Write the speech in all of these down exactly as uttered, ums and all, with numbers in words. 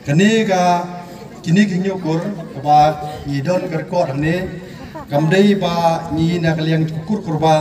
Kane ka, kine ki hynñiew kur kaba ngi don ka record hangne, kam dei ba ngi na ka liang ka kur kur ba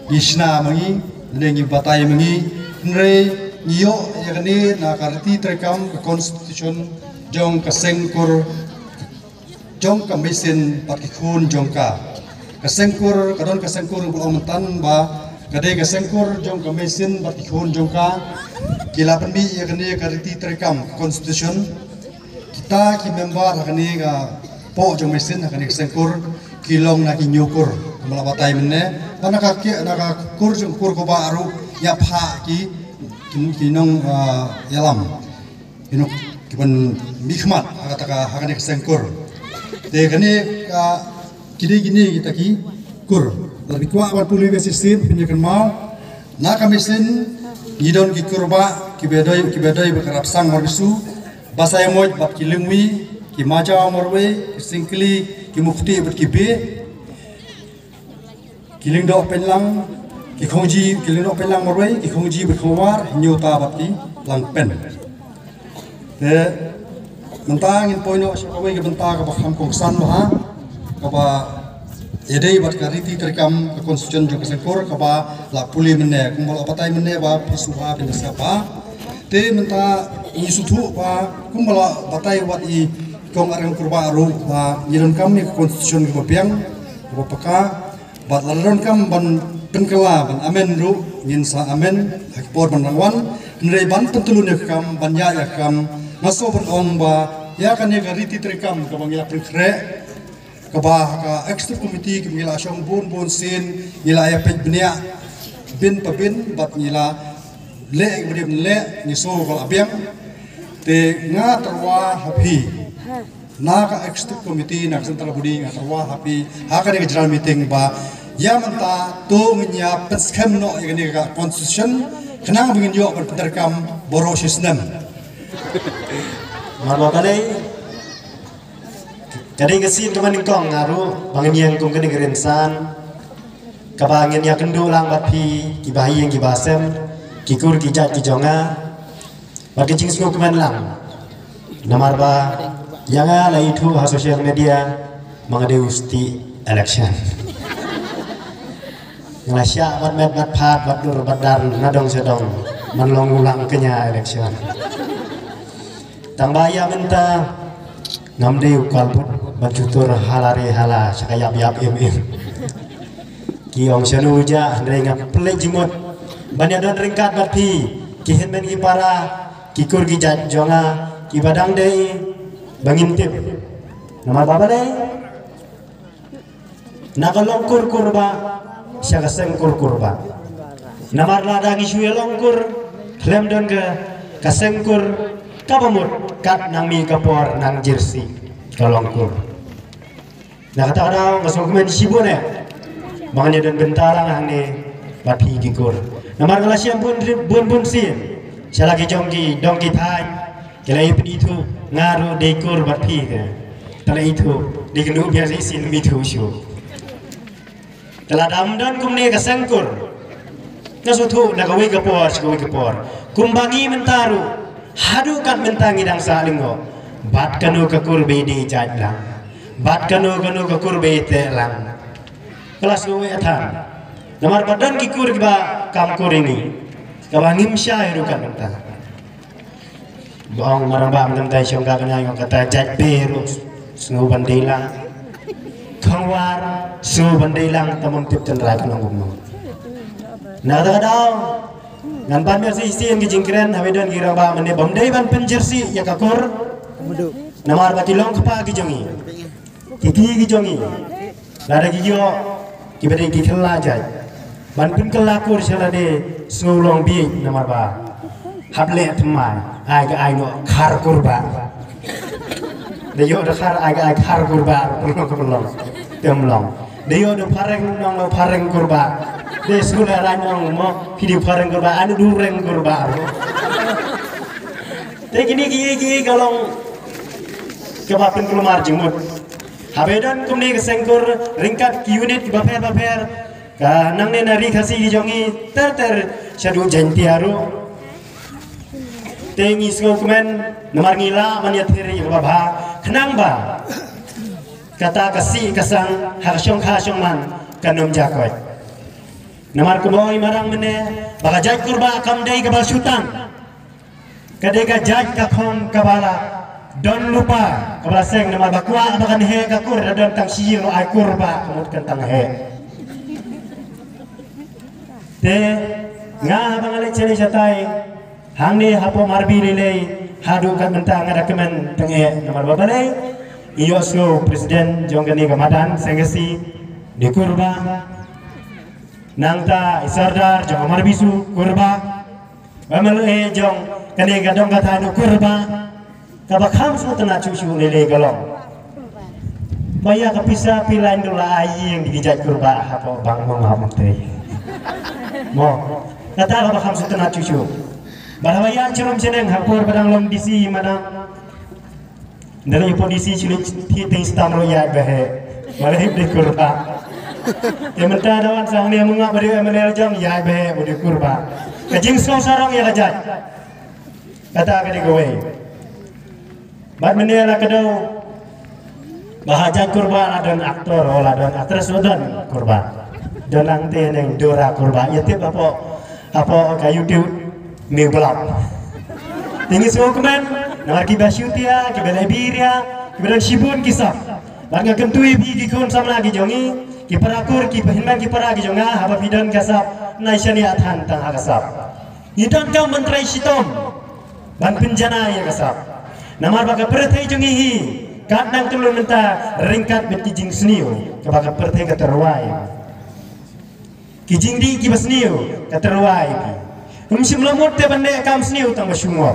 ngi shna ma ngi, ne ngi batai ma ngi, hynrei ngi ïoh ïa kane na ka riti treikam ka constitution jong ka seng kur jong ka Meisin bad ki khun jong ka. Ka seng kur, ka don ka seng kur ba ong mynta ba ka dei ka seng kur jong ka Meisin bad ki khun jong ka. Ki la pynmih ïa kane ka riti treikam ka constitution. Kita ki member ha kane ka poh jong Meisin ha kane ka seng kur ki long na ki hynñiew kur. Kumba la batai mynne. Ba na ka ki, na ka kur jong kur kaba ruh ïa pha ki, ki, ki nong, ah, ïalam. Ïa nong ki ban mihkhmat ha kata ka, ha kane ka seng kur. Te kane ka, ki dei kine kita ki kur. Lada phi kwah ban pule ïa ka shisien phin ïa kynmaw. Na ka Meisin ngi don ki kur ba, ki ba dei, ki ba dei ba ka Rapsang Marbisu, Basaiawmoit bad ki Lyngwi, ki Majaw Marwei, ki Syngkli, ki Mukti bad ki Bei. Ki Lyngdoh Pynlang, ki Khongji, ki Lyngdoh Pynlang Marwei, ki Khongji bad Khongwar, Hynñiewta bad ki Langpen. Te mynta ngin poi noh sha kawei ka bynta kaba kham kongsan bha, kaba ïadei bad ka riti treikam ka constitution jong ka seng kur kaba la pule mynne, kumba la batai mynne ba phi sngewbha phin da sngap bha. Te mynta ngi sngewthuh ba kumba la batai wat i kong Arngut Kurbah ruh ba ngi donkam ïa ka constitution kaba biang, kaba paka. Bad lada donkam ban pynkylla ban amend ruh ngin sa amend ha ki por ban dang wan. Hynrei ban pyntylun ïa ka kam, ban ïaid ïa ka kam, nga sngewbha ban ong ba ïa kane ka riti treikam kaba ngi la pynkhreh, kaba ha ka executive committee kaba ngi la shong bun bun sien, ngi la ïa peit bniah bin pa bin bad ngi la leh kaba dei ban leh, ngi sngew ba la biang. Te nga tyrwa ha phi na ka executive committee, na ka central body, nga tyrwa ha phi ha kane ka general meeting ba ïa mynta to ngin ïa pynskhem noh ïa kane ka constitution, khnang ba ngin ïoh ban pyntreikam baroh shi snem. Namar ba balei, ka dei ka sien kaba nyngkong nga ruh ba ngin ïeng kum kane ka rynsan kaba ngin ïakynduh lang bad phi, ki bahaïing ki bahasem, ki kur ki jait ki jong nga. Bad ka jingsngewkmen lang. Namar ba ïa nga la ithuh ha social media, ma nga dei u stieh election. Nga la shah bad met bad phad bad dur bad dar na dong sha dong, ban long u lang kñia election. Tang ba ïa mynta ngam dei u kalbut ban shu tur ha la re ha la sha ka ïap ïap im im. Ki ong shano u jah, hynrei nga pynleit jingmut ban ïadon ryngkat bad phi, ki hynmen ki para, ki kur ki jait jong nga, kiba dang dei ba ngin tip. Namar ba balei? Na ka Longkur Kurbah sha ka Sengkur Kurbah. Namar lada ngi shu ïa Longkur khlem don ka, ka Sengkur, kaba mut kat nang mih ka por nang jyrsieh ka Longkur. Na kata ka daw nga sngewkmen shibun eh ba ngan ïadon bynta lang hangne bad phi ki kur. Namar nga la shem bun bun bun sien sha la ki jong ki dong ki thaiñ, ki la ïa pynithuh nga ruh dei kur bad phi te. Te la ithuh, dei kynduh biang shisien ym ithuh shuh. Te lada ym don kumne ka Sengkur, nga sngewthuh na kawei ka por sha kawei ka por, kumba ngi mynta ruh, haduh kat mynta ngi dang sah lyngngoh. Bad kano ka kur ba ïadei jait lang, bad kano kano ka kur ba ïateh lang. Ka la sngewthuh than. Namar ba don ki kur kiba kam kur ïa ngi, kaba ngim shai ruh kat mynta. Ba ong Marangbah mynta shong ka kane, ong kata jait Bei ruh sngew ban dei lang. Khongwar sngew ban dei lang, tang ym tip tynrai ka long kumno. Na kata ka daw ngan pan biang shisien ki jingkren, haba don ki rangbah mynne bym dei ban pynjyrsieh ïa ka kur. Namar ba ki long kpa ki jong ngi, ki kti ki jong ngi. Lada ki ïoh kiba dei ki kylla jait ban pynkylla kur sha lade, sngew long bieit, namar ba hap leh thymmai, ai ka ai noh Khar Kurbah. Da ïoh da Khar, ai ka ai Khar Kurbah, pynlong ka pynlong. Te ym long. Da ïoh da Phareng, nong da Phareng Kurbah. Da skul ai rang nong mo, phi dei Phareng Kurbah, ai noh Dureng Kurbah. Te kine kiei kiei ka long kaba pynkulmar jingmut. Haba don kumne ka Sengkur ryngkat ki unit kiba pher ba pher, ka nangne na Ri Khasi ki jong ngi ter ter shaduh Jaintia ruh. Te ngi sngewkmen namar ngi lah ban ïathir ïa kaba bha khnang ba kata ka sih ka sang ha ka shongkha shongman kan ym jakoit. Namar kumba ong i marang mynne ba ka jait Kurbah kam dei kaba shu tang. Ka dei ka jait ka khong kaba la don lypa kaba la seng namar ba kwah ba kan heh ka kur da don tang shi ïing ruh ai Kurbah ka mut kan tang heh. Te nga haba nga leit sha leit shatai hangne hapoh Marbi lei lei haduh kat mynta nga da kmen tang eh namar ba balei ïohsngew president jong kane ka madan Seng Khasi dei Kurbah. Nangta i Sordar jong ka Marbisu Kurbah. Ba mel eh jong kane ka dong ka thanu Kurbah. Kaba kham sngewtynnat shuh shuh lei lei ka long ba ïa ka pisa phi lain dula ai ïing da ki jait Kurbah hapoh bang mong ha Umtei. Mo. Kata kaba kham sngewtynnat shuh shuh. Bad haba ïa chirum cheneng ha por ba dang long D C madang. Nda la ïa pon D C shu leit thied teng stam ruh ïaid ba heh. Ba la heh dei Kurbah. Te mynta da wan sa hangne mynta ba dei M L A la jong ïaid ba heh ba dei Kurbah. Ka jingsngew sarong ïa ka jait. Kata ka dei kawei. Bad mynne la ka dei ba ha jait Kurbah la don actor, o la don actress, la don Kurbah. Don lang te neng Dora Kurbah. Ïa tip hapoh, hapoh ka YouTube New Blood. Te ngi sngewkmen namar kiba shu tia, kiba leh biria, kiba don shibun ki sap. Bad nga kyntu ïa phi ki khun samla ki jong ngi, ki para kur, ki hynmen ki para ki jong nga, haba phi don ka sap, nai shaniah than tang ha ka sap. Ngi donkam ban trei shitom ban pynjanai ïa ka sap. Namar ba ka pyrthei jong ngi hi kat nang kyllon mynta ryngkat bad ki jingsniew kaba ka pyrthei ka tyrwa ïa ki jingdih kiba sniew ka tyrwa ïa ki. Ym shym la mut te ban leh kam sniew tang ba shu ngop.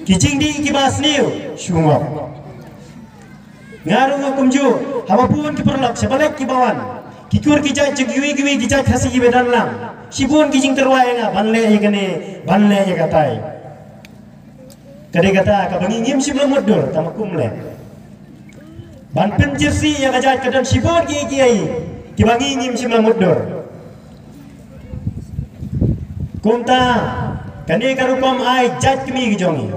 Ki jingdih kiba sniew shu ngop. Nga ruh nga kumjuh haba bun ki paralok sha balei kiba wan ki kur ki jait jong kiwei kiwei ki jait Khasi kiba don lang. Shibun ki jingtyrwa ïa nga ban leh ïa kane ban leh ïa katai. Ka dei kata kaba ngi ngim shym la mutdur tang ba kum leh ban pynjyrsieh ïa ka jait ka don shibun ki kiei kiba ngi ngim shym la mutdur. Kumta kane ka rukom ai jait kmie ki jong ngi.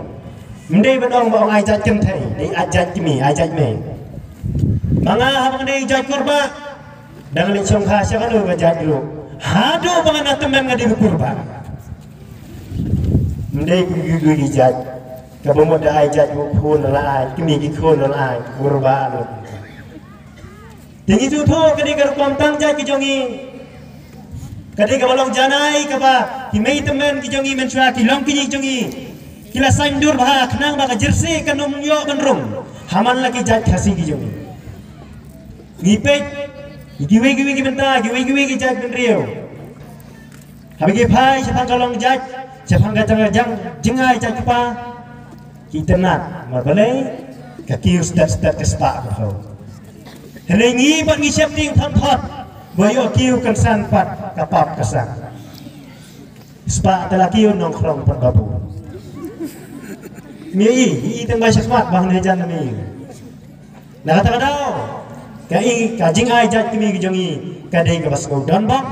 Ym dei ba dang ba ong ai jait kynthei, dei ai jait kmie, ai jait mei. Ma nga haba nga dei jait Kurbah dang leit shongkha sha kano ka jait ruh. Haduh ba nga na tymmen nga dei ba Kurbah. Ym dei ki ki ki jait kaba mut da ai jait ba khun la ai kmie ki khun la ai Kurbah ruh. Te ngi ju thoh ka dei ka rukom tang jait ki jong ngi. Ka dei kaba long janai kaba ki mei tymmen ki jong ngi mynshuwa ki long kñi ki jong ngi. Ki la saiñdur bha khnang ba ka jersey kan ym ïoh ban rung ha man la ki jait Khasi ki jong ngi. Ngi peit kiwei kiwei ki bynta kiwei kiwei ki jait bynriew. Haba ki phai shaphang ka long jait shaphang ka jang jang jingai jait kpa. Ki tynnat ma balei ka kiew stet stet ka spah ka phew. Hynrei ngi pat ngi sheptieng phot phot ba ïoh kiew kynsan pat ka pap ka sang. Spah te la kiew nongkhrong pat babu. Ngi i i tang ba shakhmat ba hynrei jan ngi. Na kata ka daw ka i ka jingai jait kmie ki jong i ka dei kaba sngewdon bok.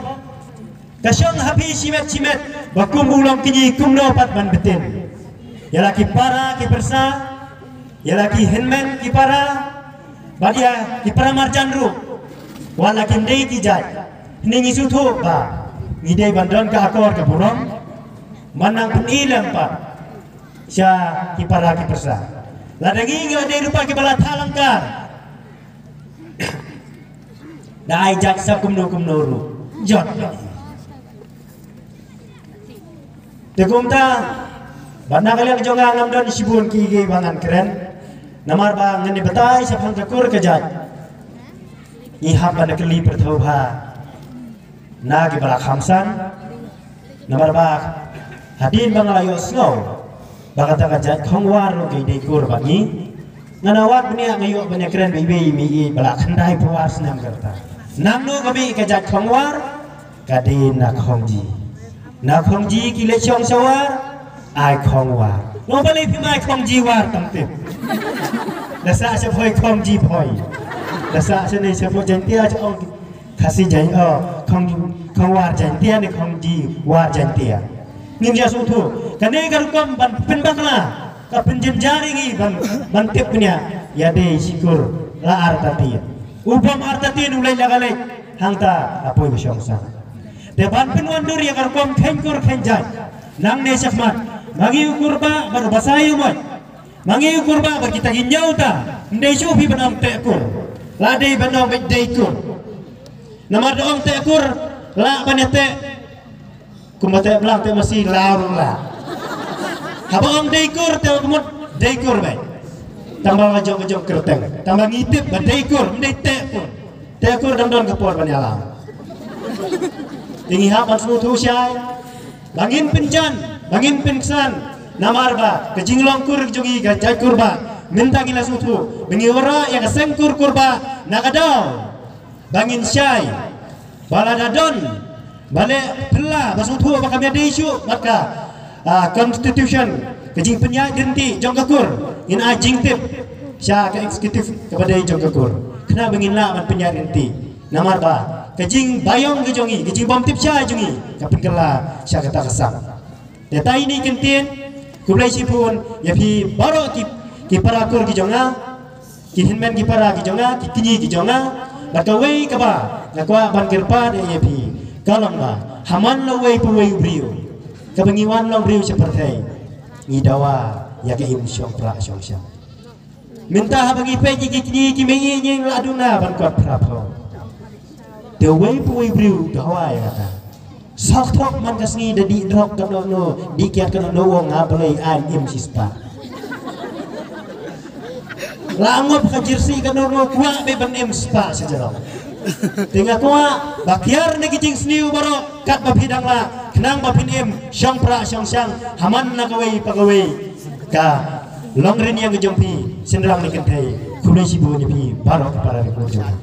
Ka shong ha phi shimet shimet ba kum u long kñi kumno pat ban btin. Ïa la ki para ki pyrsa, ïa la ki hynmen ki para, bad ïa ki para marjan ruh. Wat la kim dei ki jait. Hynrei ngi sngewthuh ba ngi dei ban don ka akor ka burom. Man nang pyni lem pat sha ki para ki pyrsa. Lada ngi ngi dei rupa kiba la thalangkar. Da ai jait sa kumno kumno ruh jot. Te kumta ba na ka liang jong nga ngam don shibun ki ki ba ngan kren. Namar ba ngan ïa batai shaphang ka kur ka jait. Ngi hap ban kylli pyrthuh bha na ki ba la kham san. Namar ba hadien ba nga la ïohsngew ba kata ka jait khongwar ruh ka dei kur ba ngi. Nga na wad bniah nga ïoh ban ïakren ba iwei i mih i ba la khyndai phew ar snem ka rta. Nangno ka mih ka jait khongwar ka dei na Khongji. Na Khongji ki leit shong sha war ai khongwar. Nga balei phim ai Khongji war tang tip. Da sah sha phoi Khongji phoi. Da sah sha ne sha phoi Jaintia sha ong Khasi Jain, oh, Khong, Khongwar Jaintia ne Khongji War Jaintia. Ngin ïa sngewthuh. Kane ka rukom ban pynbakla, ka pynjynjar ïa ngi ban, ban tip bniah ïa dei shi kur la artatien. U bym artatien u leit la ka leit, hangta la poi ka shong sah. Te ban pynwandur ïa ka rukom kheiñ kur kheiñ jait, nangne shakhmat, ma ngi u kur ba, bad u basai u moit. Ma ngi u kur ba, bad kita ki hynñiew ta, ym dei shuh phi ban ong teh kur. La dei ban ong beit dei kur. Namar da ong teh kur, lah ban ïa teh. Kumba teh blang teh masi la ruh lah. Haba ong dei kur, teh ka mut dei kur beit. Tang ba la jong ka jong kyrteng. Tang ba ngi tip ba dei kur, ym dei teh kur. Teh kur dang don ka por ban ïalam. Te ngi hap ban sngewthuh shai. Ba ngin pynjan, ba ngin pynksan. Namar ba ka jinglong kur jong ngi ka jait kur ba, mynta ngi la sngewthuh ba ngi wanrah ïa ka seng kur kur ba na ka daw ba ngin shai, ba lada don ba leh phylla ba sngewthuh ba kam ïadei shuh bad ka, ah, constitution, ka jingpynïaid ryntih jong ka kur, ngin ai jingtip sha ka executive kaba dei jong ka kur, khnang ba ngin lah ban pynïaid ryntih. Namar ba ka jingbaïong ka jong ngi, ka jingbymtip shai jong ngi, ka pynkylla sha kata ka sang. Te tai ni kyntien, khublei shibun ïa phi baroh ki, ki para kur ki jong nga, ki hynmen ki para ki jong nga, ki kñi ki jong nga. Bad kawei kaba nga kwah ban kyrpad ïa phi, ka long ba ha man la uwei pa uwei u briew, kaba ngi wan long briew sha pyrthei, ngi dawa ïa ka im shong prah shong shang. Mynta haba ngi peit ïa ki kñi ki mei ïing la duna ban kot phra phew. Te uwei pa uwei u briew u dawa ïa kata. Sawk thok man ka sngi da dih drok kano kano, dih kiad kano kano, u ong nga balei, ai im shispah. La ngop ka jersey kano kano, kwah beit ban im spah sha jrong. Te nga kwah ba kiar na ki jingsniew baroh katba phi dang lah, khnang ba phin im shong prah shong shang ha man la kawei pa kawei ka longrynieng ka jong phi shynrang ne kynthei. Khublei shibun ïa phi baroh ki para ri kur jong nga.